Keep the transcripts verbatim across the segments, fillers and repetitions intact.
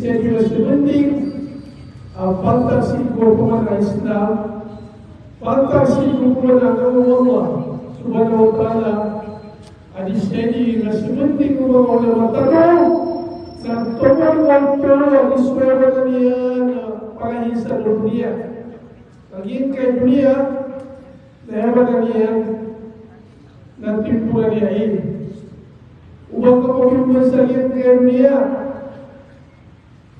Sa di masebending a pantag sii ko pman a Islam, pantag sii ko pman a agama o Allah subhanahu wa ta'ala, a di sa di masebending o manga ulama tano na toman ko tano a di so aya maana niyan a palahisan o doniya. Lagid o doniya na aya maana niyan na temporary aya. O ba ka mabimba sa giyangkaya doniya,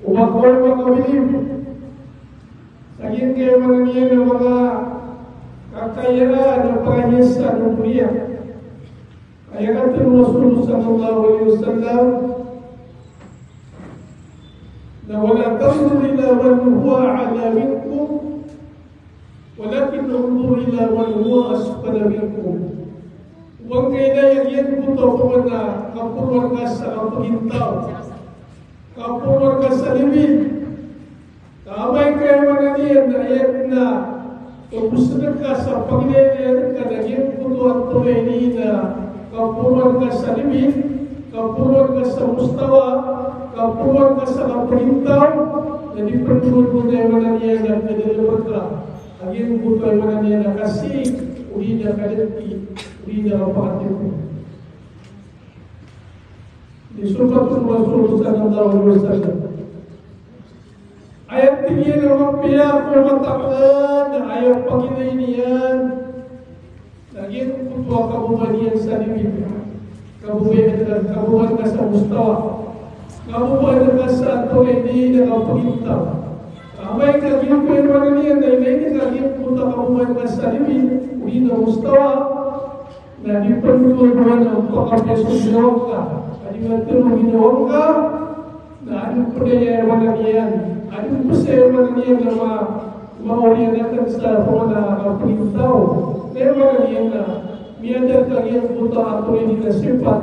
o ba ka mabimba sa giyangkaya maana niyan na manga kakayaan a palahisan o doniya. Aya katharo o Rasul sallallahu alaihi wasallam na, "Wala tanzur ila man huwa a'la minkum, walakin unzur ila man huwa asfala minkum." O ba ngka ilaya giyangkoto a pman a kaporoan ka sa kapagintaw, kaporoan ka sa libi. Ka amay ka aya maana niyan na aya na pagosod ka sa pagilaylay ka na giyangkoto a antonaa ini na kaporoan ka sa libi, kaporoan ka sa mustawa, kaporoan ka sa kapagintaw, na di pn on aya maana niyan na kadalm ka a giyangkoto aya maana niyan na kasiik, odi na kadati, odi na kapakatito. Di so katharo o Rasul sallallahu alaihi wasallam. Aya tig iyan a mapiya ko mataman a aya pagilay niyan na giyangkoto a kababaan iyan sa libi, kababaan, kababaan ka sa mustawa, kababaan ka sa antonaa ini na kapagintaw. Amay ka giyangkoto aya maana niyan na ilay ka giyangkoto a kababaan ka sa libi, odi na mustawa, na di pn on a pakapiya so ginawa ngka. Ka di matero ginawa ngka, na adn pn aya maana niyan, adn pn sa aya maana niyan na ma, maoriyan akn sa pman a kapagintaw. Na aya maana niyan na miyada ka giyangkoto a antonaa ini na sipat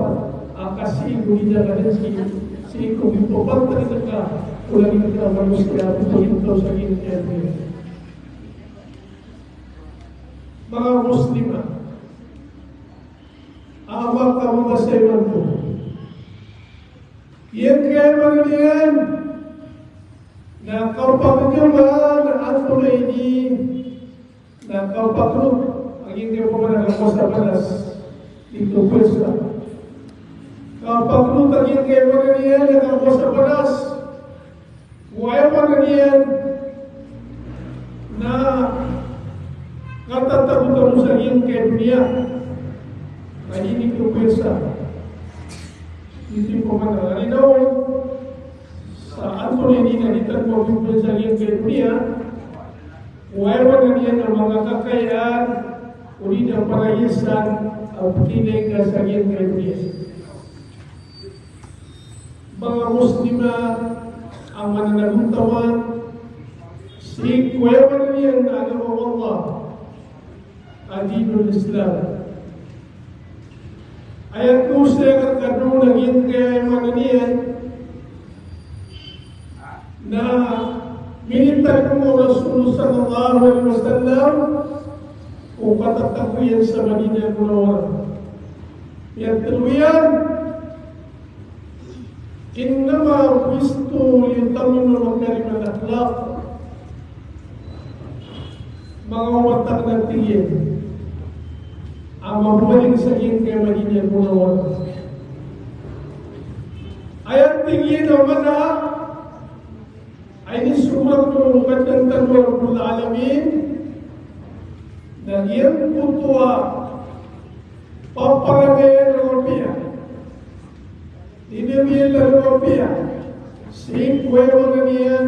a kasiik odi na kadati sii ko pipapantag ka o lagid ka a manosiya a kapagintaw sa giyangkaya doniya. Manga Muslim a manga kababasa imanto, giyangkaya maana niyan na kapakagama na antonaa ini na kapaklot a giyangkaya pman a kakowa sa balas, di ko pwersa. Kapaklot a giyangkaya maana niyan na kakowa sa balas. Aya maana niyan na katatago tano sa giyangkaya doniya. Na di ko pwersa. Di ko pman a linaw sa antonaa ini na di tano mapipwersa sa giyangkaya doniya. Aya maana niyan na manga kakayaan odi na palahisan a pkhailay ka sa giyangkaya doniya. Manga Muslim a mananagontaman sii ko aya maana niyan na agama o Allah a dinul Islam. Aya ko saya ka kadon a giyangkaya aya maana niyan na minitalingoma o Rasul sallallahu alaihi wasallam ko katatago iyan sa Madinah Munawwarah. Aya tlo iyan, "Innama bu'ithtu li utammima makarimal akhlaq." Manga omat akn a tig iyan a mabaling sa giyangkaya Madinah Munawwarah. Aya tig iyan a maana a inisogo rktano o Kadnan tano a Rabbul Alamin, na giyangkoto a paparangayan o mapiya, di niyan miyailay o mapiya sii ko aya maana niyan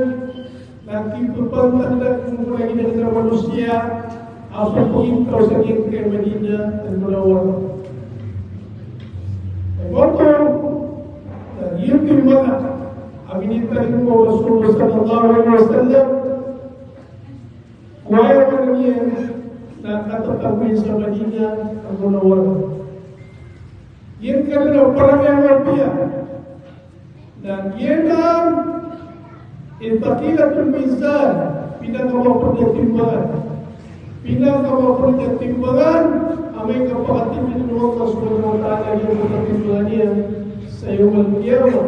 na kipapantag ko lagid akn a manosiya a pagintaw sa giyangkaya Madinah Munawwarah. Aya maana, na giyoto i maana a minitalingoma o Rasul sallallahu alaihi wasallam ko aya maana niyan na katatago iyan sa Madinah Munawwarah. Giyanan i parangayan a mapiya. Na giyanan i thaqilatul mizan, pinakamapd a timbangan. Pinakamapd a timbangan, amay ka pakatindgn o Allah subhanahu wa ta'ala giyangkoto a timbangan iyan sa yawmal qiyamah.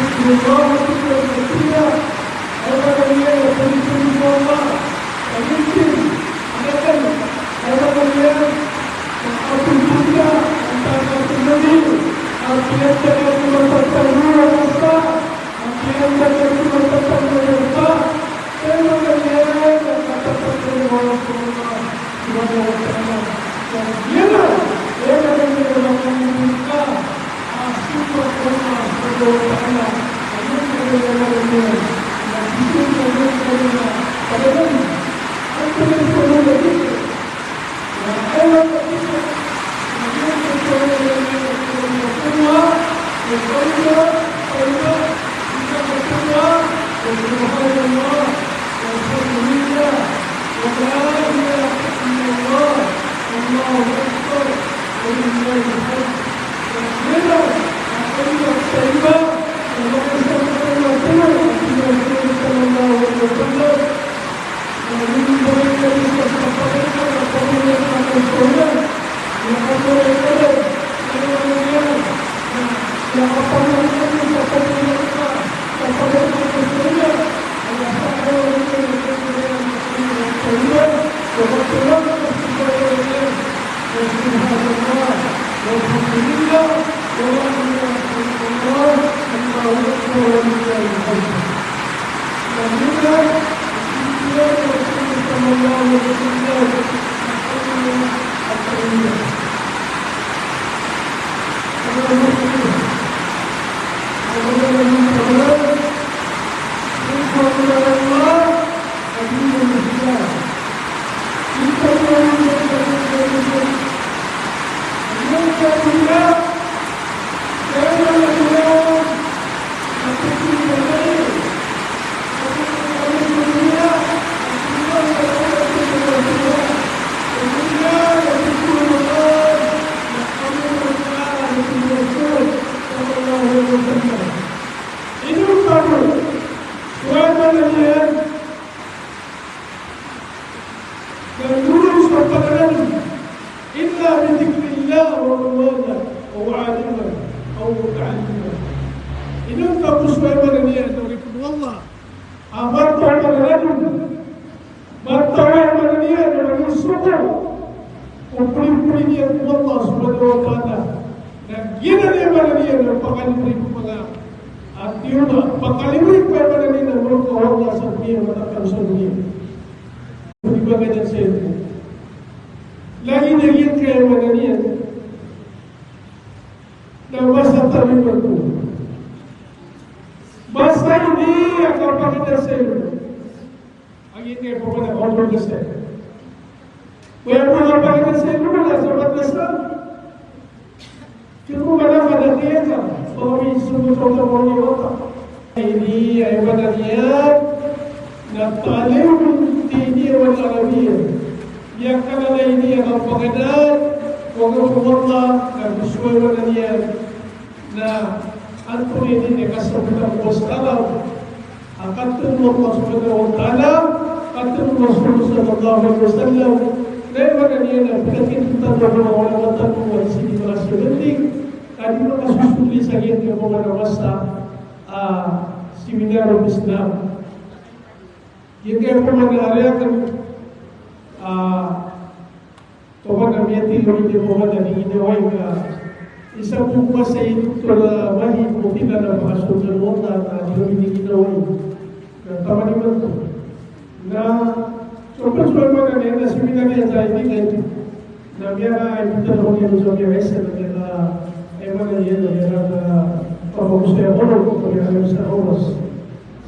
اذكروا الله ذكرا كثيرا. Aya maana niyan na pagitero ko Allah, pagitero, anda ka, aya maana niyan na pagitero, antag a pagitero, a piyantag a pagitero, a piyantag a pagitero, Aya maana niyan na katatap tano ko Allah Subhanahu wa Ta'ala. Aya maana niyan na katatap tano ko Allah Subhanahu wa Ta'ala. Aya maana niyan na katatap tano ko Allah Subhanahu wa Ta'ala. Ino tano, wata na iyan, na goro so pagari, illa bi dhikrillah wa man wala, aw aliman, aw muta'alliman. Ino tano so aya maana niyan na oripn o Allah a martaw a pagari, martaw a aya maana niyan na manisoko o pd-pd iyan ko Allah Subhanahu wa Ta'ala. Na giyanan i aya maana niyan na pakalibri ko manga a tiyoba, pakalibri ko aya maana niyan na manga Allah sa doniya, matakal sa doniya. Di ba ganyan sa iyo? Lagid a giya aya maana niyan Na masa tano imanto. Masa ini a kapakadasay. Agi ini pamana kaoto dasay. Waya mo kapakadasay mo na sa pagdasay. Kaya mo ba na madakil ka? Pangawin sa mga pagkakuha niyo ka. Ini ay madakil na talib din niya wala Arabiya. Niya kanala ini a kapakadasay. Wag mo Allah na gusto mo na niya. Na antonaa i di niyan kasabota ko sa Arab a katharo o Allah subhanahu wa ta'ala, katharo o Rasul sallallahu alaihi wasallam, na aya maana niyan na pitharo tano ko manga ulama tano a sii di makasabanding, ka di makasosold sa giyangkaya manga masa a seminar o Islam. Giyangkaya pman a ari akn a Pamana miyatilo iyan pamana di ginawai ka isa bo ko masa i Doktor Wahid ko pila na makasold na wata na di kami di ginawai. Na taman imanto. Na so pman so pamana niyan na seminar iyan sa ini na ito. Na miyaka-imbita ako niyan so miyaka-isa na miyaka-, aya maana niyan na miyaka-, pamagosay ako ron, miyaka-isa oras.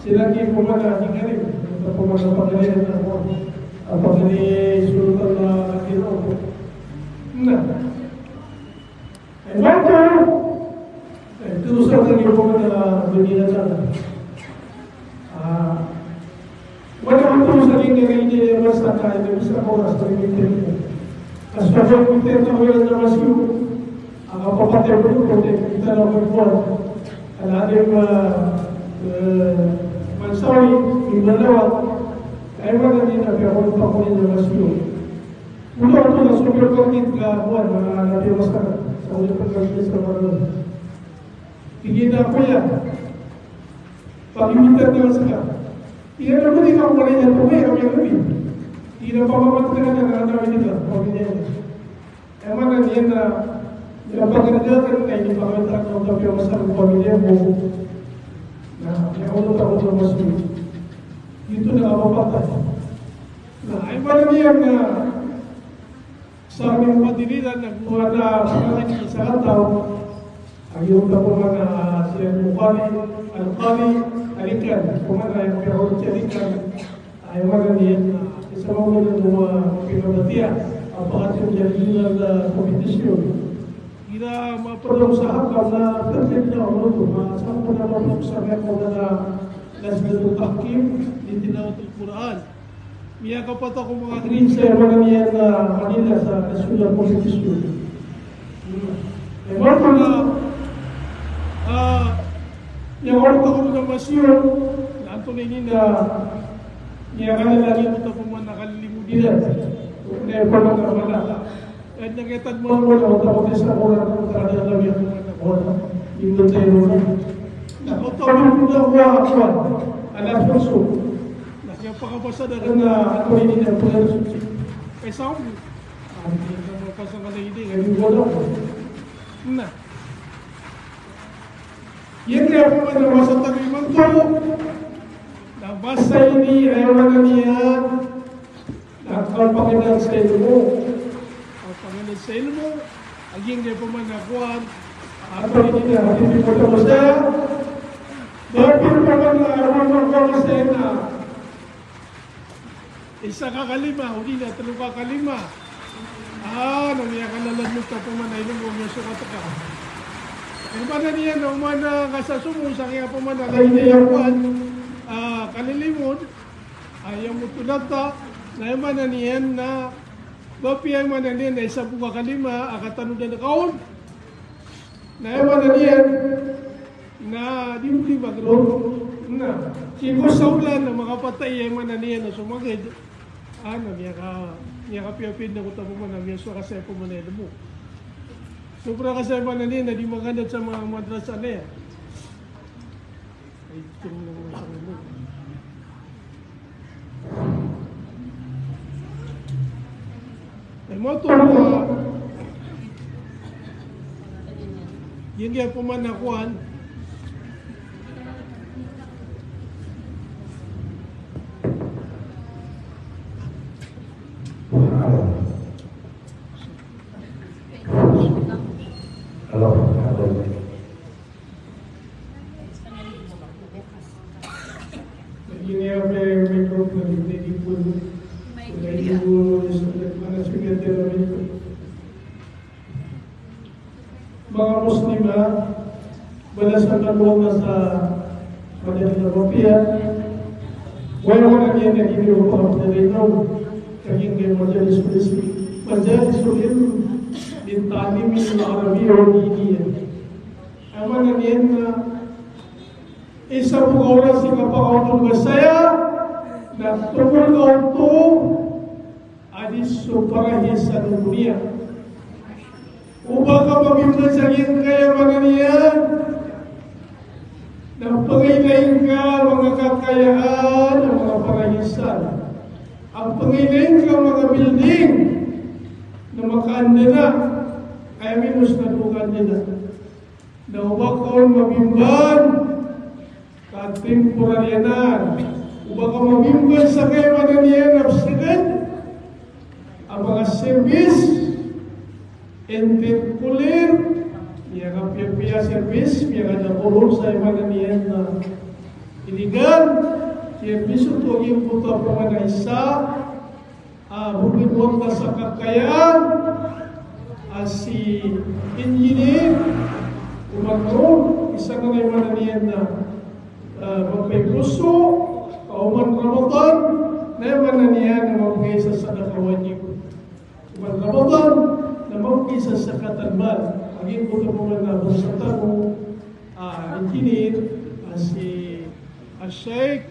Sii lagi pamana di kani, pamana pagari na ako. Pagari sultan na kira ako. Na. Ay, mako. Ay, ito sa akin yung pamana, hindi na sana. Ah, wala akong tulong sa akin, hindi na yung masa na, hindi sa ako, sa akin, hindi. Kasi ako, hindi na ako yung namasyo. Ang kapapatay ko, hindi kita na ako yung buwan. Ang ating, ah, eh, Mansawi, Mindanao, ay wala din na piyakon pa ko yung namasyo. Ulo ako na super market ka, buwan, mga natin mas ka, sa ulit ang market sa mga. Tingin na ako yan. Pag-imitar na lang sila. Tingnan mo, di ka muna yan, okay, kami ang gabi. Tingnan pa, mamatay na, na, na, na, na, na, na, Aya maana niyan na, aya pagari akn na ini pamita ko sa piyawasa ko pamilya ko. Na, aya ko na takot na mas yun. Ito na kapapatay. Na, aya maana niyan na, sa aming pagdiridan, nagkuha na, sa akin, sa kataw, Agi oto pman a si Al-Qadi, Al-Qadi Alikan, pman a aya piyakor si Alikan, aya maana niyan, isa mambo na pinabatiya a pakatindg iyan a kompetisyon. Igira mapd sa hakam na perfect na oto, sa hakam na mapd sa hakam na Lajnatul Tahkim di Tilawatul Quran. Miyakapat ako manga grade sa aya maana niyan a Manila sa national competition. Aya maana na, ah, miyakaorot ako manga masiyon, na antonaa ini na, miyakalala niyan oto pman a kalilimod iran. Na aya pman a mala. Aya na kiyatadman ko na oto ko sa Quran, oto ko na Quran. Indo tayo na. Na oto ko na Quran. Ala puso. Na kiyapakabasa da kna, antonaa ini na Quran. Kay sa ako. Ano, pasang ka na ini, kay wala ko. Na. Iyan kaya pman a masa tano imanto. Na masa ini, aya maana niyan. Na kapakidan sa ilmo. Kapakidan sa ilmo. Aging di pman a kowan. Ato ini na, hindi mo tapos na. Bapil pman a aron makawas na. Isa ka kalima, odi na tlo ka kalima. Ah, na miyakalalan mo ka pman a ilmo, miyasokat ka. Aya maana niyan na oman a kasasomo sa kiyapman a kalilimod. Ah, kalilimod. Aya mo tolata, na aya maana niyan na, ba piya aya maana niyan na isa bo ka kalima a katanodan ka on. Na aya maana niyan na di mo di magror. Na, sii ko sa olan na makapatay aya maana niyan na somagad. Ah, na miyaka, miyakapiyapiya na ko ta pman a miyasokat sa aya pman a ilmo. Sobra ka sa aya maana niyan na di magandad sa manga madrasa na iyan. Ay, motor na. Giyangkaya pman a kowan. Hello. Hello. Manga Muslim a balasan tano o Allah sa madakl a mapiya. Wala wala niyan na giyangkoto a pagdadayn on ka giyangkai a majalisul ilm, majalisul ilm li ta'limi al-Arabiyya wa diniyya. Aya maana niyan na isa bo ka oras i kapakaoto ka saya na tomol ka oto a di so parahiyasan o doniya. O ba ka mabimban sa giyangkaya maana niyan na pangailain ka manga kakayaan a manga parahiyasan, a pangailain ka manga building na makaandana, aya minos na dowa kaandana. Na o ba ka on mabimban ka temporary anan, o ba ka mabimban sa kaya maana niyan na psakad a manga service, intercooler, miyakapiyapiya service, miyakadakoron sa aya maana niyan na illegal, service oto a giyangkoto a pamana isa a bogay o Allah sa kakayaan a si engineer Umar Nur, isa na aya maana niyan na, ah, mapaiposo, ka oman Ramadan na aya maana niyan na mabgay sa sadaqah wajib. Oman Ramadan na mabgay sa zakat al-mal. A giyangkoto a pamana bangsa tano, ah, engineer, ah, si, ah, Sheikh,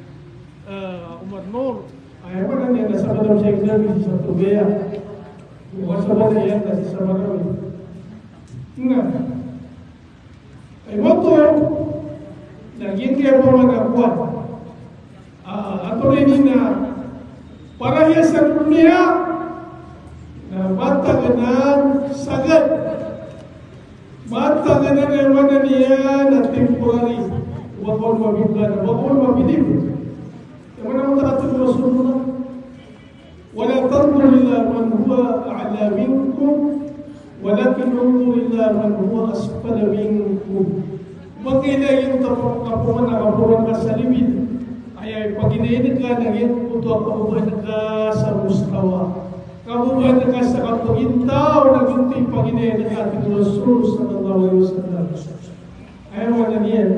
ah, Umar Nur. Aya maana niyan na sabap sa exam sa Tugaya. Bukan sabap niyan na si Samarawi. Na aya maana oto na giyangkaya pamana kowan. Ah, antonaa ini na parahiyasan o doniya na matag anan sagad. Matag anan aya maana niyan na temporary. Wa kawn mabibgan, wa kawn mabilib. Aya maana oto a katharo o Rasulullah. ولا تنظر إلى من هو أعلى منكم، ولكن انظر إلى من هو أسفل منكم. Ba ka ilay o kapamana, kapamana ka sa limit. Aya ipaginayin ka na giyangkoto a kababaan ka sa mustawa. Kababaan ka sa kapagintaw na giyangkoto ipaginayin ka, tig o Rasul sallallahu alaihi wasallam. Aya maana niyan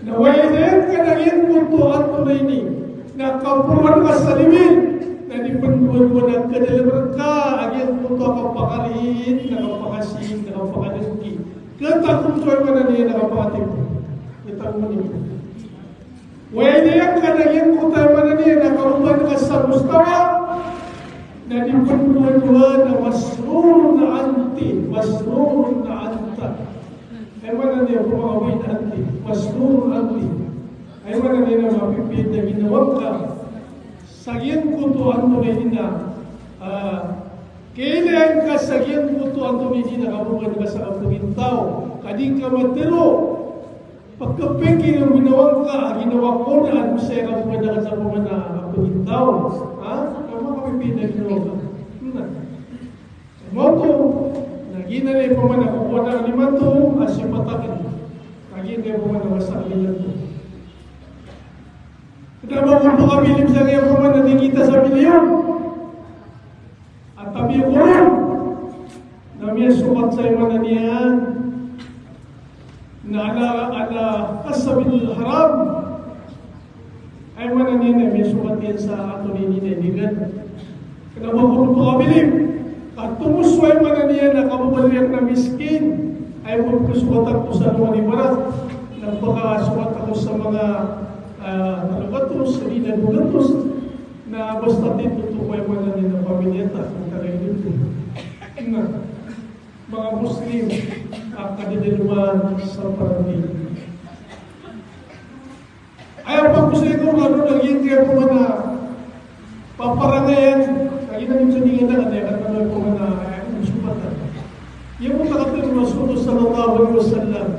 na wai dn ka na giyangkoto a antonaa ini na kapamana ka sa limit, na di pn dowa-dowa na kadalm rka a giyangkoto a kapakaliit, na kapakasiing, na kapakadngki. Katakom so aya maana niyan na kapakatip. Katakom niyan. Wai dn ka na giyangkoto a aya maana niyan na kapamana ka sa mustawa, na di pn dowa-dowa na masrurun anti, masrurun anta. Aya maana niyan ko manga wai anti, masrurun anti. Aya maana niyan na mapipiya a ginawa ngka sa giyangkoto a antonaa ini na, ah, kailayan ka sa giyangkoto a antonaa ini na kababaan ka sa kapagintaw. Ka di ngka matharo, pagkapikir o ginawa ngka, a ginawa ko na, ano sa aya kababaan ka sa pamana kapagintaw. Ha? Ka mapipiya a ginawa ngka. Na Moto, na giyanan i pamana ko kowan a limato a sipat akn. Na giyanan i pamana ko sa limato. Kna ba ko pkabilib sa giyangkaya pamana di kita sa milyon. A tabi ko ron. Na miyasokat sa aya maana niyan na ala, ala kasabil haram. Aya maana niyan na miyasokat iyan sa antonaa ini na iligal. Kna ba ko pkabilib. Ka tomos o aya maana niyan na kababaloy akn a miskin. Aya pkhasokat akn sa alongan ibarat na pkhasokat akn sa manga, ah, talo gatos, sa di na dowa gatos. Na basta titho oto ko aya maana niyan na pamilya ta, na taga ino oto. Na manga Muslim a kadadalman sa parati. Aya pagosay ko na lagid iyan ko mana paparangayan, lagid iyan sa di ngka na kaya ka na ko mana aya ko sumatan. Iyan ko katharo o Rasul sallallahu alaihi wasallam.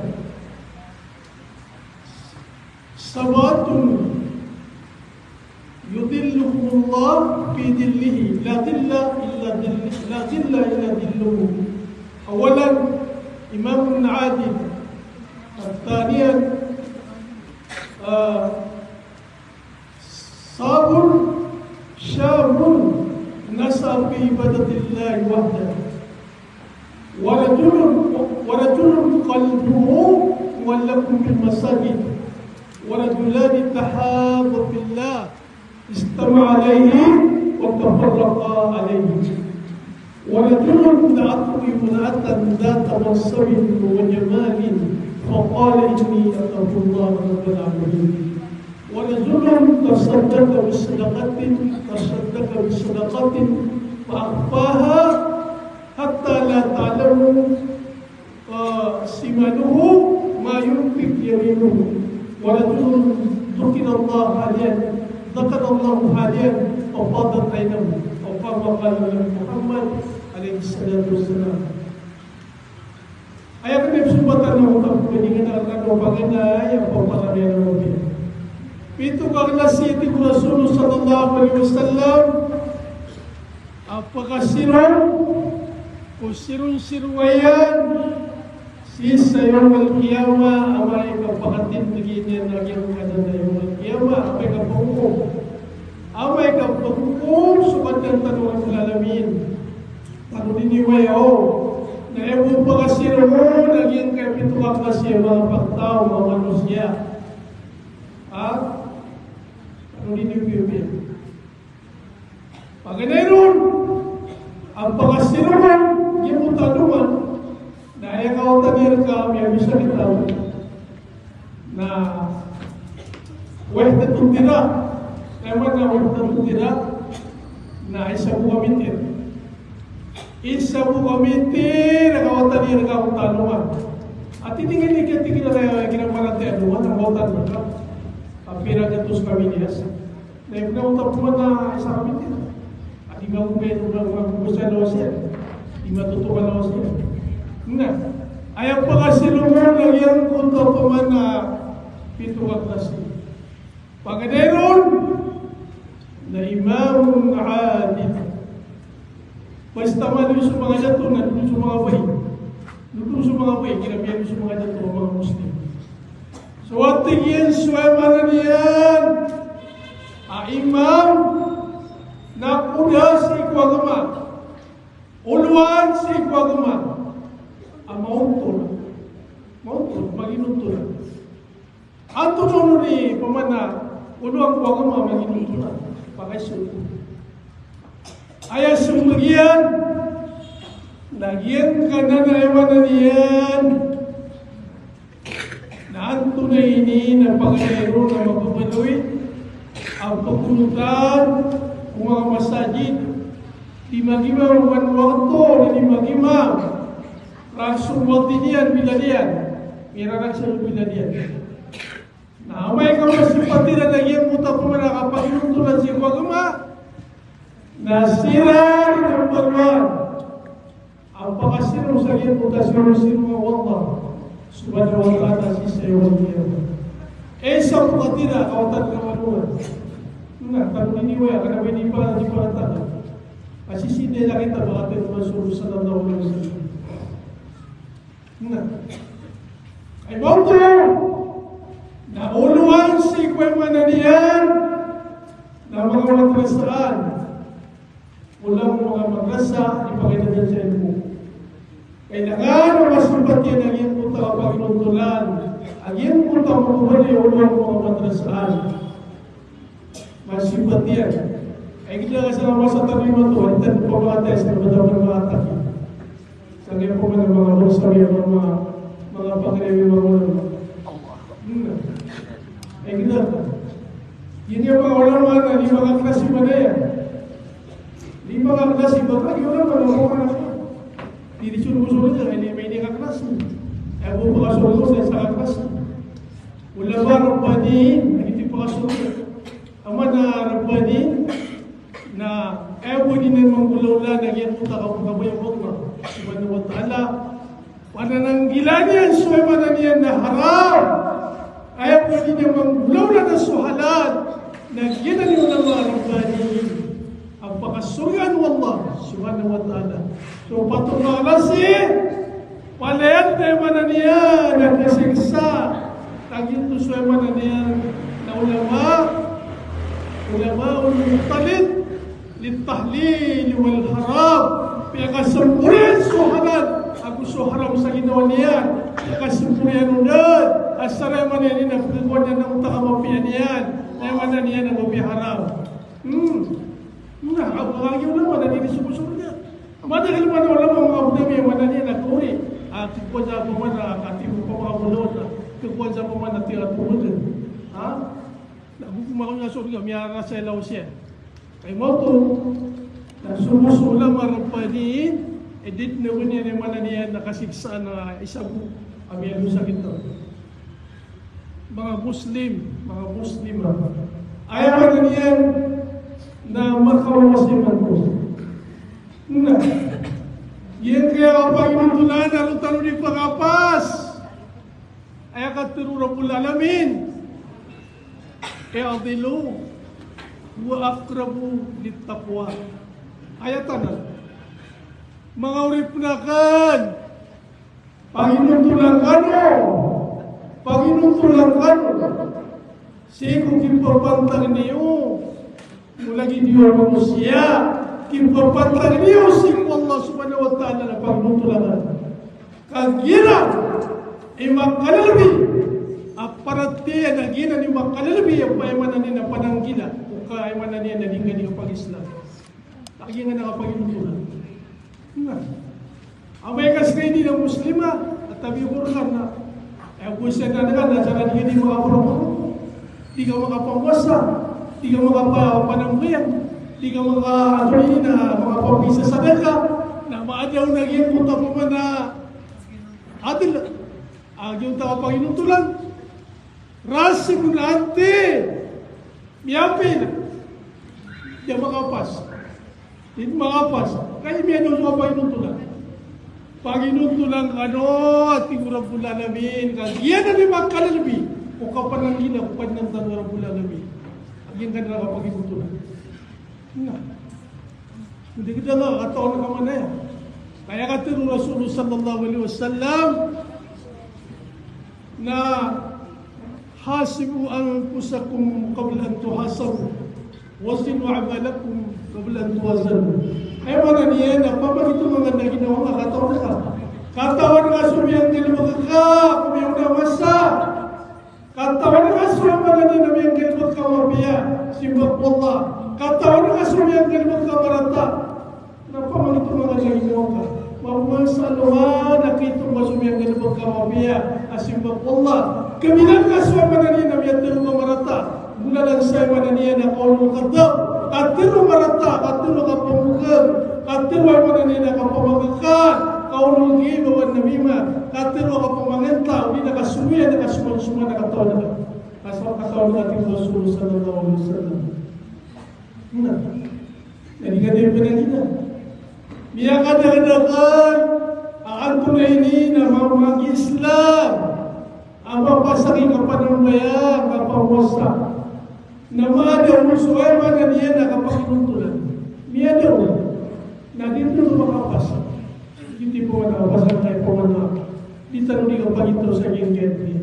Sab'atun yudhilluhumullahu fi dhillihi, la dhilla illa dhill-, la dhilla illa dhilluhu. Awwalan, imamun adil. Thaniyan, ah, shabun, shabun nasha'a fi ibadatillahi wahdah. Wa rajulun, wa rajulun الجمعة مولكم بالمساجد، ورجلان تحابا في الله اجتمعا عليه وتفرقا عليه، ورجل دعته امرأة ذات منصب وجمال فقال إني أخاف الله رب العالمين، ورجل تصدق بصدقة، تصدق بصدقة فأخفاها حتى لا تعلم شماله ما ينفق يمينه، ورجل ذكر الله خاليا، ذكر الله خاليا ففاضت عيناه، أو كما قال النبي محمد عليه الصلاة والسلام. Aya kami psmbatan o kapmbandingan a rkano paganay a papanamay a Nabi. Pito ka klasi, tig o Rasul sallallahu alaihi wasallam, a pakasiron ko sironsirowayan sii sa Yawmal Qiyamah, amay ka pakatindg iyan a giyangkanan a Yawmal Qiyamah, amay ka paghukum. Amay ka paghukum so Kadnan tano a Rabbul Alamin. Tanodi niyo aya, o, na aya bo pakasiron a giyangkai a pito ka klasi a manga pagtaw, manga manosiya. Ha? Tanodi niyo aya. Paganay ron a pakasiron a giyangkoto a alongan, na aya kawatan iyan rka a miyabisa kita on na wahdatut tira. Aya maana a wahdatut tira na isa bo a mitir. Isa bo a mitir a kawatan iyan rka a alongan. A tig iyan, tig iyan a aya kiran maratiyaya a alongan a kawatan rka a pira gatos ka miliyas. Na aya pman a isa ka mitir a di magogoyan, di magogoyan sa lawas iyan, di matotok a lawas iyan. Na aya pakasiron a giyangkoto a pman a pito ka klasi. Paganay ron na imamun adil. Basta maloy so manga dato na dodon so manga bai. Dodon so manga bai, kiran miyaloy so manga dato a manga Muslim. So a tig iyan so, aya maana niyan a imam na koda sii ko agama, olowan sii ko agama a maontol. Maontol, maginontolan. Antonaa onon i pman a olowan ko agama a maginontolan? Pakaiza oto. Aya sombag iyan na giyangkanan a aya maana niyan na antonaa ini na paganay ron a mababaloy a pagonotan ko manga masajid, di magimam o one wakto na di magimam. Rason o wati niyan, bilal iyan. Mirarak sa bilal iyan. Na amay ka masipat iran a giyangkoto a pman a kapaginontolan sii ko agama, na siran i number one a pakasiron sa giyangkoto a sironsirongan o Allah subhanahu wa ta'ala sii sa Yawmal Qiyamah. Isa bo a tira a kawatan rka a alongan. Na tanodi niyo aya, kna ba ini para, di para tano. A sisii niyan a kita ba a tig o Rasul sallallahu alaihi wasallam. Na aya maoto na olowan sii ko, aya maana niyan na manga madrasaan. Olowan o manga madrasa, di pagidadaan sa ilmo. Kailangan a masipat iyan a giyangkoto a kapaginontolan a giyangkoto a manga olowan o manga madrasaan. Masipat iyan. Ay, gida ka sa masa tano imanto, ay, tan pamangati sa mata pamangati. Sa kaya po man ang mga bangsa, may mga, mga pangrewe, mga ulama. Hmm. Ay, gida ka. Ini ang mga ulama na di makaklase man yan. Di makaklase, baka di ulama na mga ulama. Di, di surugo-surugo, hindi, may di kaklase. Ay, po makaklase. Ulama rabbaniyin, hindi pakasogo. Aya maana a rabbani na aya bo dn a manggolawla na giyangkoto a kabaya o Allah subhanahu wa ta'ala. Panananggilaan iyan so, aya maana niyan na haram. Aya bo dn a manggolawla na so halal na giyanan i ulama rabbaniyin a pakasorgaan o Allah subhanahu wa ta'ala. So patot a klase, palaya dn, aya maana niyan na kasiksa, kagiya oto so, aya maana niyan na ulama, ulama mukhtalif lit tahlil wal haram. Piyakasamboran so halal ago so haram sa ginawa Niyan, aya kasomor iyan on dn, asar aya maana niyan na pkhakowa niyan na onta ka mapiya niyan, aya maana niyan na mapiya haram. Hmm. Na, ago lagid o ulama na di di somosorga. Madakl man a ulama a manga bdami, aya maana niyan na kaori. Ah, khakowa sa pman a, ah, katibo pman a manga bdami, khakowa sa pman a tiyato bdn. Ha? Na go pman a sorga, miyarasa i laos iyan. Kay maoto, na so, so ulama Rabbani, e di dn a ba niyan, aya maana niyan na kasiksaan a isa bo a miyadosa gioto. Manga Muslim, manga Muslima. Aya maana niyan na makaoma sa iman ko. Na, giyangkaya a kapanginotolan a roo tano di pakapas. Aya katharo o Rabbul Alamin, "I'dilu huwa aqrabu littaqwa." Aya tano, manga oripn akn, panginotolan kano, panginotolan kano sii ko kipapantag iyo, o lagid iyo a manosiya, kipapantag iyo sii ko Allah Subhanahu wa Ta'ala na panginotolan. Ka giyanan i makalalabi a paratiyaya, na giyanan i makalalabi a, aya maana niyan na pananggila, o ka aya maana niyan na di ngka di kapag-Islam. Ka giyanan a kapanginotolan. Na. Amay ka skaniyan a Muslima, a tabi ko rkano na, eh, ago siran na, na, na, sa di ka di makaporong, di ka makapangowasa, di ka makapa-, panambayang, di ka maka-, ano ini na, makapapisadaka, na maadaw na giyangkoto a pman a adl, a giyangkoto a kapanginotolan. Rasi bo na anti, miyapil. Di makapas. Di makapas. Kay miyadn so kapanginotolan. Panginotolan kano, a tig o Rabbul Alamin, ka giyanan i makalalabi ko kapananggila ko Kadnan tano a Rabbul Alamin. Giyanan a kapanginotolan. Na. Di kita na, katawan ka man aya. Kaya katharo o Rasul sallallahu alaihi wasallam na, "Hasibu anfusakum qabla an tuhasabu, wa zinu a'malakum qabla an tuwazanu." Aya maana niyan na pamangitoman ka na ginawa ngka, katawan ka. Katawan ka so miyanggalbk ka ko miyaona a masa. Katawan ka so, aya maana niyan na miyanggalbk ka a mapiya, simba ko Allah. Katawan ka so miyanggalbk ka a marata. Na pamangitoman ka na ginawa ngka. Maoma sa lowa na kaito ka so miyanggalbk ka a mapiya, a simba ko Allah. Kabilang ka so, aya maana niyan na miyatharo ka a marata. Golalan sa, aya maana niyan na qawlun kadhdhab. Katharo a marata, katharo a kapamokg, katharo, aya maana niyan na kapamangkn, qawlul ghibah wan namimah. Katharo a kapamanganta, odi na kasomoyan, na kasomansoman a katawan ka. Katawan ka, tig o Rasul sallallahu alaihi wasallam. Na, na di ka di pn a gina. Miyakadakdakl a antonaa ini na ma-, mag-Islam a mapasang i kapanambayang, kapangowasa, na maadaw so, aya maana niyan na kapanginotolan. Miyadaw. Na di dn oto makapasang. Di dn oto makapasang, kay pman a di tano di kapagitro sa giyangkaya.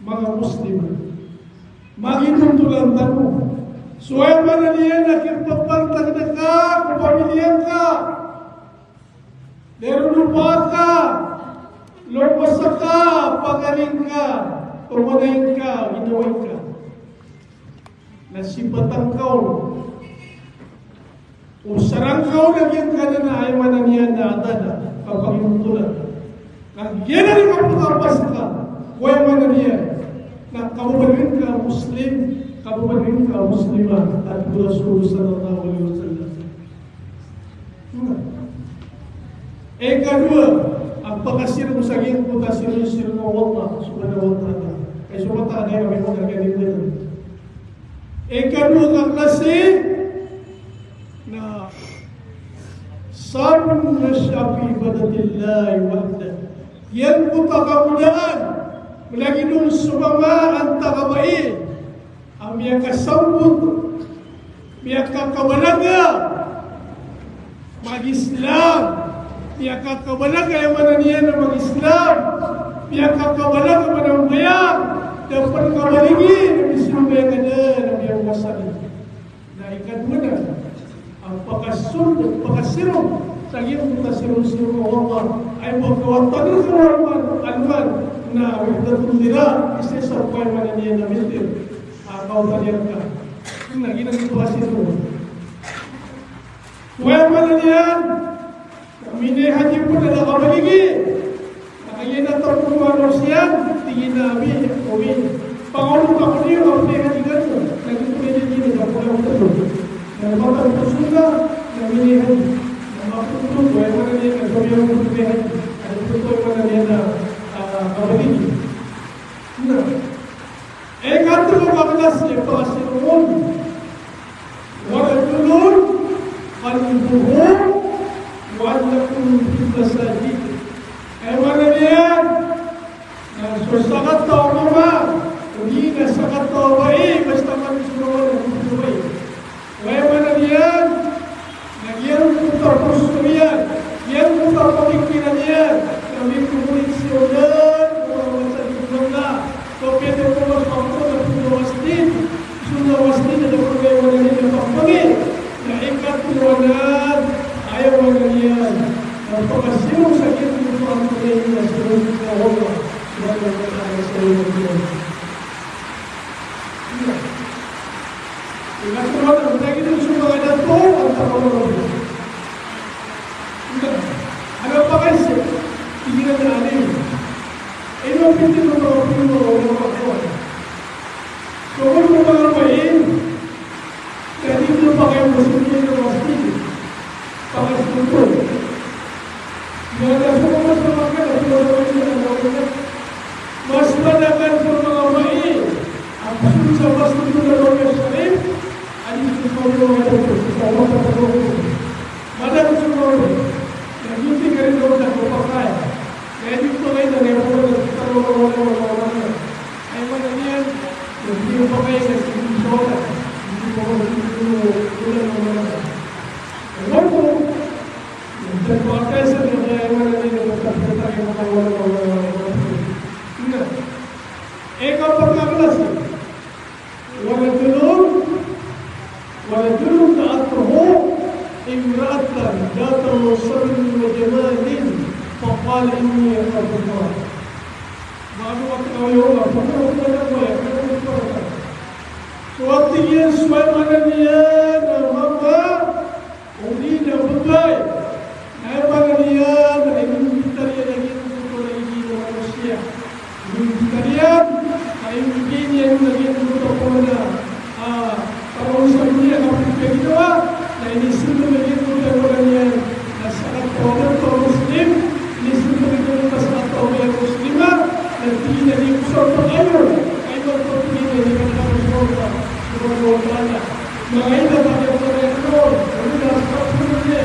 Manga Muslim, maginotolan tano. So aya maana niyan na kipapantag ngka ko pamilya ngka. Dero lopa ka, lopa sa ka, pagari ngka, pamagay ngka, ginawa ngka. Na sipatan ka on. O sarang ka on a giyangkanan a aya maana niyan na adn a kapanginotolan. Na giyanan i kapakapas ka ko aya maana niyan na kababaloy ngka a Muslim, kababaloy ngka a Muslima, a tig o Rasul sallallahu alaihi wasallam. Ikadowa a pakasirong sa giyangkoto a sirong-sirong o Allah Subhanahu wa Ta'ala. Kay so mata a di kami mo na giyangkoto. Ikadowa a klasi na shabbun nasha'a fi ibadatillahi wahdah. Giyangkoto a kamodaan, lagid on so manga antaa ka bai a miyakasambot, miyakakabalaga mag-Islam, miyakakabalaga, aya maana niyan na mag-Islam, miyakakabalaga manambayang, da pn kabaligi na misambayang ka dn, na miyawasa dn. Na ikadowa na a pakasong, pakasirong Lagid o kasironsiron o Allah, aya bo a kawatan iyan so alman, alman, na wahdatul dhiraa, isa sa, aya maana niyan na mitir a kawatan iyan ka. Na giyanan i klasi oto. Aya maana niyan na minihadji pn a da kabaligi. Na kagiya na taw ko manosiya, tig iyan a, "Abi, Umi, pangorot ako niyo a minihadji kano." Na giyoto i tig iyan a da ko na oto. Na mataw ko sunnah na minihadji. Na mapotol ko, aya maana niyan na sabi a minihadji. Na mapotol ko, aya maana niyan na, ah, kabaligi. Na ikatlo a klasi a pasironsiron, wa rajulun qalbuhu mu'allaqun bil masajid. Aya maana niyan na so sakataw a mama, odi na sakataw a bai, basta man so mama na so bai. Aya maana niyan na giyangkoto a poso iyan, giyangkoto a pamikiran iyan, na mikomonik sii ko manga masajid o Allah. So pd o photo na pd o masjid, so masjid na pd o, aya maana niyan na pampangi. Na ikatlo a, aya maana niyan na pakasiron sa giyangkoto a antonaa i sironsiron o Allah Subhanahu wa Ta'ala sa iyan. Iya. Ino so manga dato, antaa ko manga dato. Ino, ano pa kasi, ino na alim. Ino piti ko manga pino o manga dato. So, ano manga babae, kaya di ko pakay mo sa mga masjid. Pakay sa mga. Ino na so manga masjid, mga masjid, mga masjid. Mas madakl so manga babae a pzonsa masjid o Nabawi Sharif, adi so manga dato, so manga dato. Madakl so manga babae. Na giyoto i kagiya na da ko pakay. Kaya di ko pakay na, kaya ko pakay na, kaya ko pakay na, kaya ko pakay na. Aya maana niyan na di ko pakay na, kaya ko pakay na, kaya ko pakay na. Aya maana niyan na, na, ikapat a klasi. Wa rajulun, wa rajulun a'ta Allahu imra'atan dhata mansabin wa jamalin, faqala inni akhafullah. Maano a tao a pagkakita ko aya, pagkakita ko aya. So, tig iyan, so aya maana niyan na mama, odi na babay, na aya maana niyan na inimbitar iyan a giyangkoto a lagid iyan a manosiya. Inimbitar iyan, na inimbitar iyan a giyangkoto a pamana, ah, para sa dunya na pagkaginawa, na inisembag a giyangkoto a, aya maana niyan na sakataw a Muslim, inisembag a giyangkoto a sakataw a Muslimah, na tig iyan a di ko sa pakayon, kaiba ko tig iyan a di ko sa pakayon. Subhanahu wa Ta'ala. Manga ina, manga ina, manga ina, manga ina, manga ina.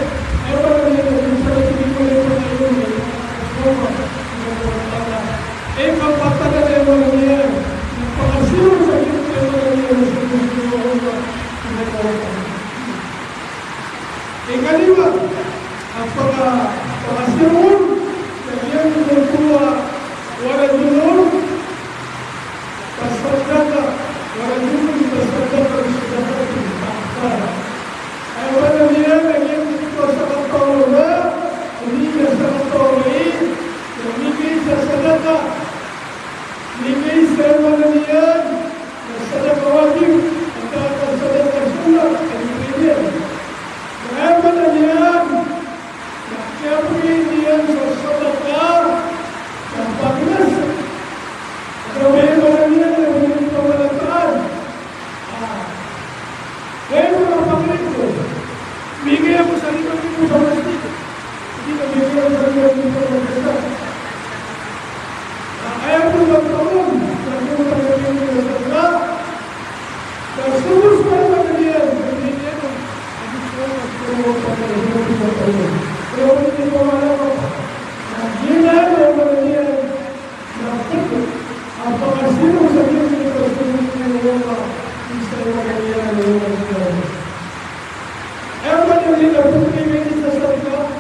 Ikapat a, aya maana niyan na pakasiron sa giyangkoto a, aya maana niyan na sironsiron o Allah Subhanahu wa Ta'ala. Ikalima a paka-, pakasiron sa giyangkoto a, wa rajulun tasaddaqa, wa rajulun tasaddaqa bi sadaqatin fa akhfaha. Aya maana niyan na giyangkoto a sakataw a mama, odi na sakataw a bai, na migay sa sadaqa. Migay sa, aya maana niyan na sadaqa wajib, antaa ka sadaqa sunnah, a migay niyan. Na aya maana niyan na kiyabgay niyan sa sadaqa na pagnas. Aya maana niyan na migay sa pamalataan. Ah. Kaya ko na pangilid ko. Migay ako sa lima libo sa masjid. Hindi na migay ako sa lima libo sa masjid. Ah, kaya ko na pangilid. Kaya ko na pangilid sa Allah. Sa subos pa naman na niyan. Hindi niya ko. Hindi ko na pangilid sa Allah. Pero hindi ko alam ako. Ah, yun na, yun na, yun na. Na pd a pakasiron sa giyangkoto a sironsiron o Allah, isa iyan a kailangan o Allah. Aya maana niyan na pd a migay sa sadaqah,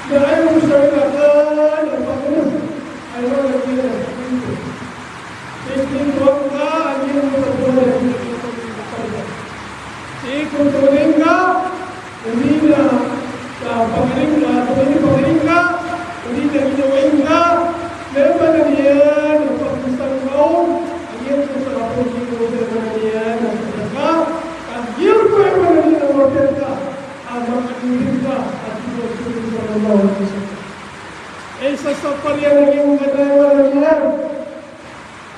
na aya bo sa ina ka na pagnas, aya maana niyan na pd. Pd angka a giyangkoto a pd a migay sa sadaqah. Ikoto angka, odi na Isa sa pariyan a giyangkanan a maana niyan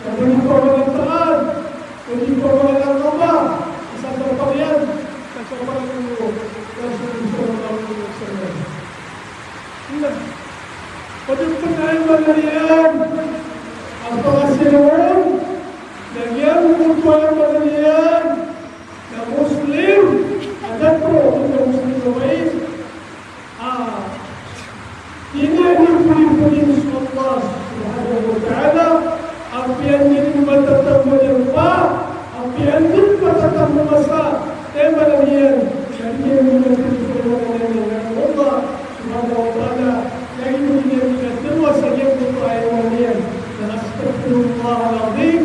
na di pamangataad, di pamangataad, isa sa pariyan, isa sa pariyan o Rasul sallallahu alaihi wasallam. Na, pwede pn a maana niyan a pangasiran na giyangkoto a maana niyan na Muslim a dato, na Muslim a bae. Ah, ini aya puriporin so Allah Subhanahu wa Ta'ala, apiya anda dn matatago a darpa, apiya anda dn matatago a masa, aya maana niyan, na di niyan matatago a masa, aya maana niyan, na Allah Subhanahu wa Ta'ala, na di niyan matatago a masa, aya maana niyan, na astaghfirullahal azim,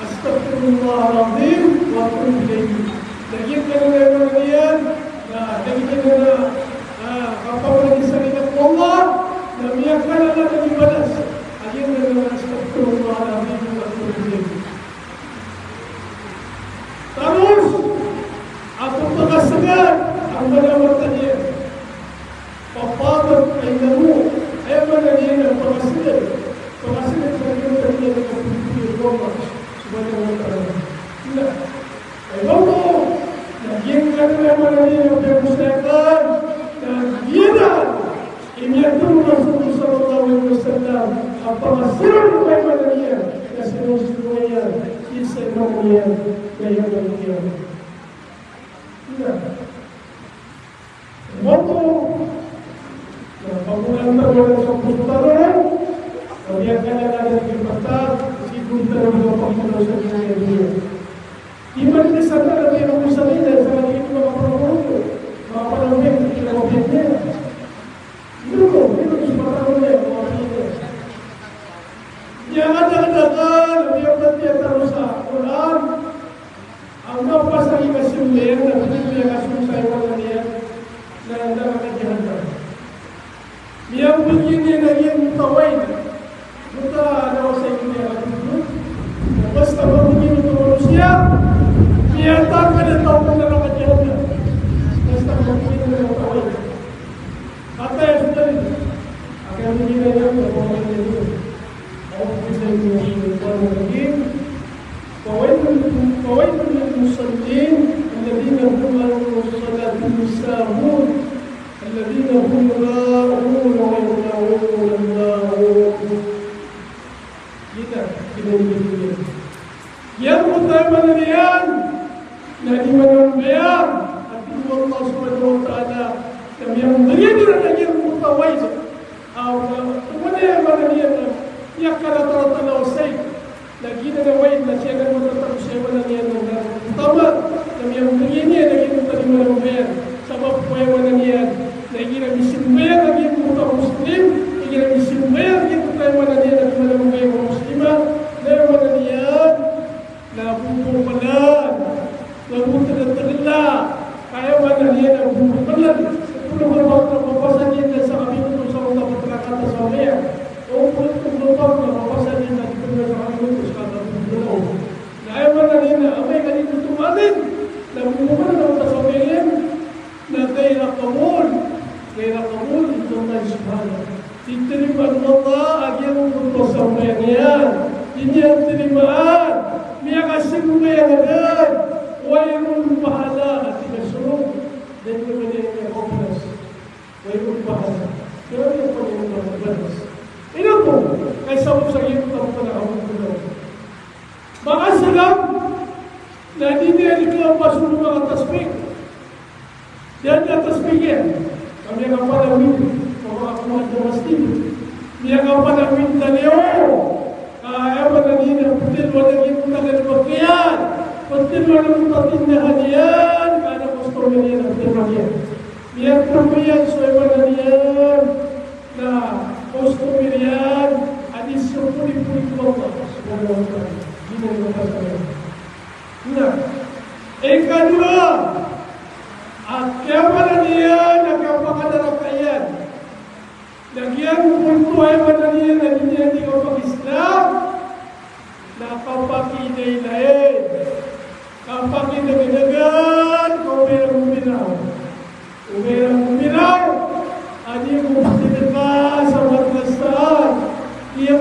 astaghfirullahal azim, wa atubu ilayh. Na giyangkanan a maana niyan, na lagid anan a, ah, kapamagisa niyan ko Allah, na miyakala na di balas. Lagid anan a astaghfirullahal azim wa atubu ilayh. Taros a pphakasgad a mala a mata niyan. Fafadat aynahu, aya maana niyan na pphakasgad. Pphakasgad sa giyangkaya a kapipiliyo ko Allah Subhanahu wa Ta'ala. Na, Ay, bago, na giyangkanan a maana niyan a piyagosay akn, na giyanan i miyatero o Rasul sallallahu alaihi wasallam a pangasiran ko, aya maana niyan, na sii ko, sii ko, aya maana niyan, na aya maana niyan. Na, Moto, na pagolan tano so poso tano, na miyakala na di pata, sii ko tano di kapagmanosa sa dunya. Di man di sa tano di kapagmanosa sa dunya, sa lagi ko makapanawag, makapanawag, di kapagmanosa. Ino ko, ino ko sa makapanawag, makapanawag. Di ang adagdagan, di ang pati ang tano sa Quran. Ang mapasang i kasimba iyan na pwede iyan kasong sa iwanan iyan na naraka jahannam. Miyambgay niyan a giyangkoto a wine. Mota na wasay ko niyan a giyangkoto. Na basta mambgay oto a manosiya, miyatangkad a taw ko naraka jahannam. Basta mambgay niyan oto a wine. Kataya so dalil. Aka miyambgay niyan oto a wine. أعوذ بالله من الشيطان الرجيم. فويل، فويل للمصلين الذين هم عن صلاتهم ساهون الذين هم يراءون ويمنعون الماعون. Giyanan, giyanan, giyanan. Giyangkoto a maana niyan na di manambayang, a tig o Allah Subhanahu wa Ta'ala, na miyambgay iran a giyangkoto a wine. Aw, na, aya maana niyan na miyakaratarata na wasay. Na giyanan a wine na sii anan matatago sii, aya maana niyan na, na, utama, na miyambgay iyan a giyangkoto a di manambayang. Sabap ko aya maana niyan na igira misimbayang a giyangkoto a Muslim, igira misimbayang a giyangkoto a, aya maana niyan na di manambayang a Muslima, na aya maana niyan na bobokalan, na bobokalan, ka aya maana niyan na bobokalan. Opama ka ba, na mapasad iyan sa kabinot o sa Allah, patrakat a sambayang. Opama ka ba, na mapasad iyan sa kabinot o sa Allah, bobokalan. Na aya maana niyan na amay ka di oto maana, na bobokalan a mata sa sambayang iyan. Na ghayra qabul, ghayra qabul indallahi subhanahu. Di tarimaan o Allah a giyangkoto a sambayang iyan. Di niyan tarimaan. Miyakasambayang a dn. Wayrun pahala, a tig a sorong. Da dn a ba niyan miyakaoperas. Wayrun pahala. Kaya niyan pa niyan makaoperas. Ino oto? Kay sabap sa giyangkoto a manga kabuntowan. Manga Islam, na di niyan di kalapas o manga tasbih. Di niyan tasbih iyan. Ka miyakapanawid, makapanawid a masjid. Miyakapanawid a liyo. Ka aya maana niyan na ptharoon a giyangkoto a galbk iyan. Ptharoon a giyangkoto a tindahan iyan. Ka adn a customer iyan a ptharoon iyan. Miyatharoon iyan so, aya maana niyan na customer iyan a di sopori-pori ko Allah Subhanahu wa Ta'ala. Di niyan mapasad. Na ikadowa, a kiyamaana niyan a kiyapakadaraka iyan na giyangkoto a, aya maana niyan na di niyan di kapag-Islam, na kapakiilaylay, kapakidagdagan, ka o ba iran gomiraw. O ba iran gomiraw a di ko ptharoon sa madrasa,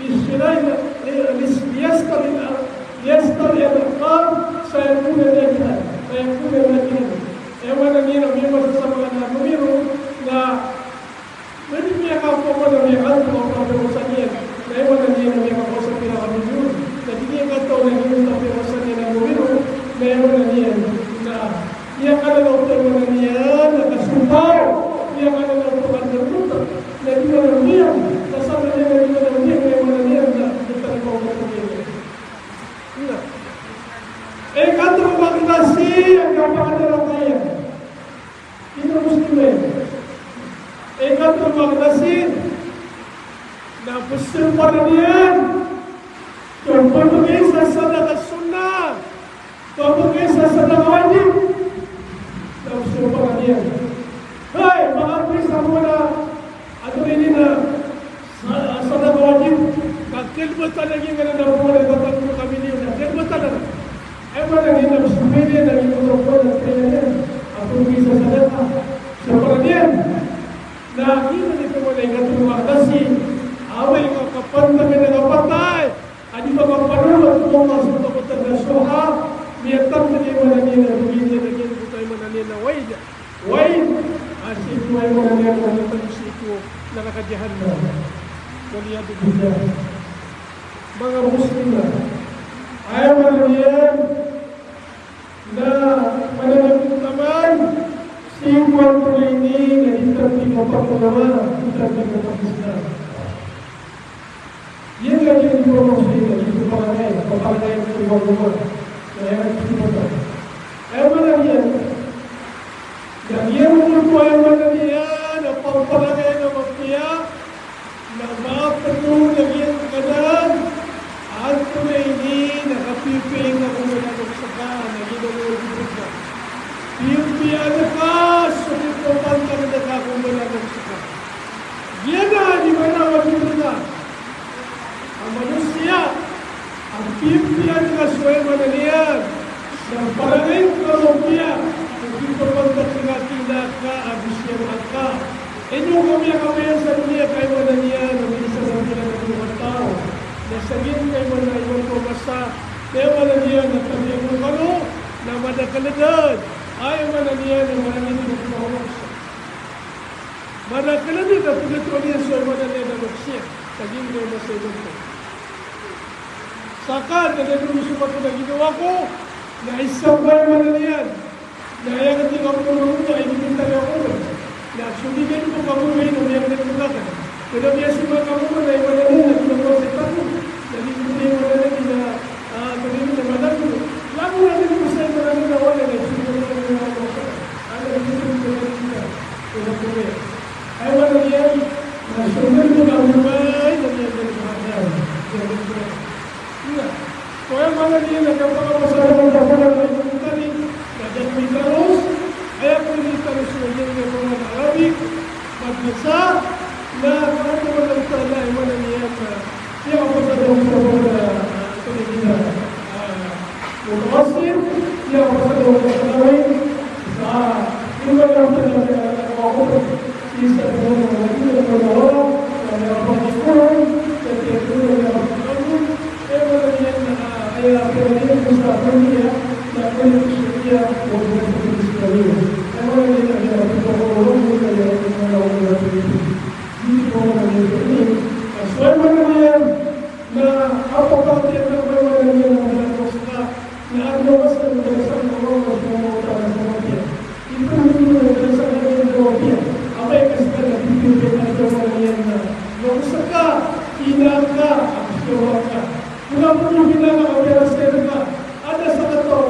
Liyashtari, eh, liyashtari, liyashtari al-iqab, sayakuna najihan, sayakuna najihan. Aya maana niyan na miyamasa sa manga numero na, na di niyan kapaman a miyakaantonaa a piyakaosay iyan. Na aya maana niyan na miyakaosay a piyakaomor iyan. Na di niyan katawan a giyoto a piyakaosay iyan a numero, na aya maana niyan na miyakalalaw oto, aya maana niyan na kasompaw, miyakalalaw oto a darota. Na di maana niyan, na sa maana niyan na di maana niyan, na aya maana niyan na di maana niyan. Na ikadowa a klasi a kapakadarataan iyan. Ino Muslim iyan? Ikadowa a klasi na pzambaran iyan so pmbgay sa sadaqah sunnah, pmbgay sa sadaqah wajib. Na pzambaran iyan. Hay, manga pzambaran. Antonaa ini na sa-, sadaqah wajib? Ka kalbatan lagid anan a pamana, tatangko kami niyo na kalbatan anan. Aya maana niyan na pzambaran iyan, na ino so pamana, aya maana niyan na pmbgay sa sadaqah. Pzambaran iyan. Na giyanan i pamana a ikadowa a klasi, amay ka kapantagan a kapatay a di makapanolot ko Allah subhanahu wa ta'ala, so ha miyatangkd, aya maana niyan na bgay niyan a giyangkoto a aya maana niyan na waid. Waid, a sii ko aya maana niyan na miyatangkd sii ko naraka jahannam. Wal iyadhu billah. Manga Muslim, aya maana niyan na mananamit taman sii ko antonaa ini na di tano di kapakalawa, di tano di kapakisna. Iyan lagid a di pamangsa iyan, di papanganay, papanganay ko agama. Na aya di pamangsa. Aya maana niyan, na giyoto aya maana niyan na papanganay a mapiya, na mapto lagid anan a antonaa ini na kapipiya ka ko mbanan o ska, na giyoto a di pamangsa. Pipiya ka so di pamangsa ka ko mbanan o ska. Giyanan i maana a wajib rka a manosiya a pipiya rka so, aya maana niyan na parangayn ka a mapiya, o pipapantag ka a kina ka a bisiyang ka. Ino ka miyakabaya sa doniya ka, aya maana niyan na minisabap iran a taw na sa giyangkai a aya maana a masa, aya maana niyan na tabiya ko kano na madakl dn, aya maana niyan na marangit ko pamangsa. Madakl dn a pagatoon iyan so, aya maana niyan na loks iyan, sa giyangkai a masa imanto. Saka, na da dn so mato na ginawa ko, na isa ko, aya maana niyan na aya katii ka ko mambo a inibintang ako dn. Na so di ka dn ko kambo na ino, aya maana niyan na miyasima ka mambo na aya maana niyan na ginawa ko sa ipag ko. Na di ko, aya maana niyan na, ah, pwede na madakl. Lalo na dn ko sa, aya maana niyan na wala na, so di ko na, aya maana niyan na, aya maana niyan na so di ko na, aya maana niyan na, aya maana niyan na, so aya maana niyan na kapakapasad o Allahu Ta'ala a ino tani, na da ko itaros, aya ko itaros na giyangkai a Arabic, madrasa, na katawan o Allahu Ta'ala, aya maana niyan na, aya kapasad o Allahu Ta'ala, ah, ito na gina, ah, mutawassit, aya kapasad o Allahu Ta'ala, ah, ino ba na isa ko na wala, na miyapakikoron, na tiyakoron, na miyapakikoron, aya maana niyan na, aya maana niyan na sa doniya, na kulit Islamiyah, o kulit Islamiyah. Aya maana niyan na miyapakikoron, na miyapakikoron, na miyapakikoron. Di ko maana niyan na, so aya maana niyan na, apiya ka, aya maana niyan na miyapakikoron, na adn a masa na miyapakikoron, na miyapakikoron, na miyapakikoron. Ipmangni ko na sa giyangkoto a piya. Amay ka ska na pipiya ka, aya maana niyan na loks ka, ina ka, ago so jowa ka. Kna pn o ina ka, apiya ka ska, adn a sakataw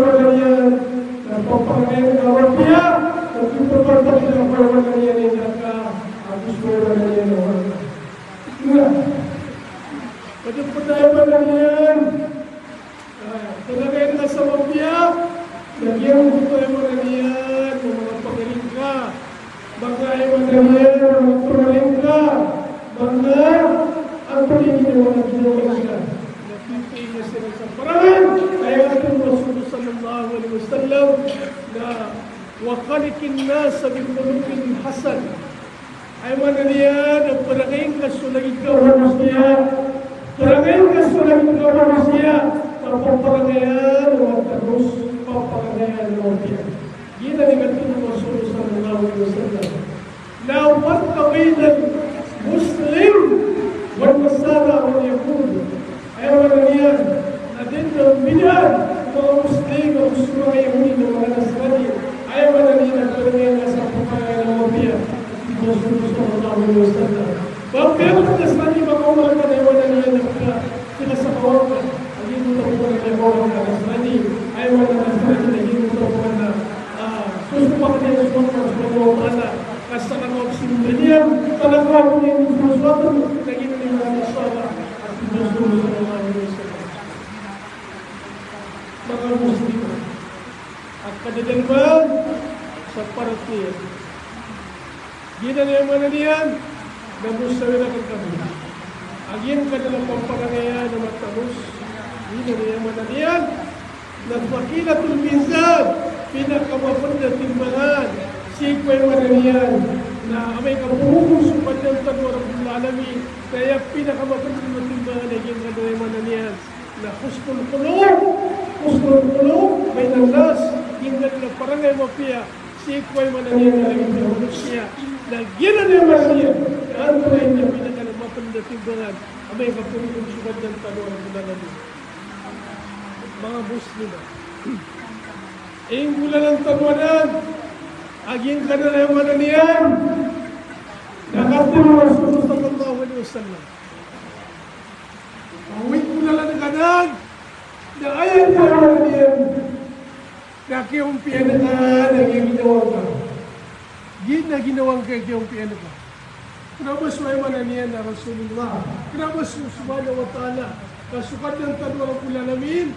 aya maana niyan na paparangayan ka mapiya, na pipapantag iyan ko aya maana niyan na ida ka, ago so aya maana niyan na warangka. Ina, pd pd aya maana niyan, ah, parangayan ka sa mapiya, na giyangkoto aya maana niyan na manga pagaring ka. Manga aya maana niyan na manga pagaring ka. Manga antonaa i ginawa na ginawa ka na pipiya siran sa parangay. Aya katharo o Rasul sallallahu alaihi wasallam na, "Wa khaliqin nasa bi khuluqin hasan." Aya maana niyan na parangayan ka so lagid ka a manusiya. Parangayan ka so lagid ka a manusiya. Paparangayan a matanos, paparangayan a mapiya. Giyanan i katharo o Rasul sallallahu alaihi wasallam. La farqa bainal Muslim wan Nasara wal Yahud. Aya maana niyan na da dn a mbidaan o manga Muslim ago so manga Yahudi na manga Nasrani. Aya maana niyan na parangayan ka sa paparangayan a mapiya. Katharo o Rasul sallallahu alaihi wasallam. Ba piyakatesrani makaoma rkano aya maana niyan na piyakasakawa ka a giyangkoto a pagkakaoma rkano a Nasrani. Aya maana a Nasrani na giyangkoto a pagkaka, ah, sosopakn iyan so Allahu Subhanahu wa Ta'ala. Ka sakataw a pzimba niyan, sakataw a pzimba niyan so Allahu Ta'ala, na giyanan i manga Nasara. Katharo o Rasul sallallahu alaihi wasallam. Manga Muslim a kadadalman sa paratiyaya. Giyanan i aya maana niyan na mosawir akn kami a giyangkanan a paparangayan a matanos. Giyanan i aya maana niyan na thaqilatul mizan, pinakamapnd a timbangan sii ko aya maana niyan na amay ka phoon so Kadnan tano a Rabbul Alamin, na aya pinakamapnd a timbangan a giyangkanan a aya maana niyan na husnul khuluq, husnul khuluq bainan nas, giyangkanan a parangay a mapiya sii ko aya maana niyan na lagid a manusiya. Na giyanan i aya maana niyan na antonaa i pinakamapnd a timbangan amay ka phoon so Kadnan tano a Rabbul Alamin. Manga Muslim a, inggolalan tano anan a giyangkanan a aya maana niyan na katharo o Rasul sallallahu alaihi wasallam. Oway, inggolalan ka anan na aya maana niyan na kiyaompiyaan ka na giyangkai a ginawa ngka. Giya na ginawa ngka a kiyaompiyaan ka. Kna ba so aya maana niyan na Rasulullah, kna ba so Subhanahu wa Ta'ala, ka so Kadnan tano a Rabbul Alamin,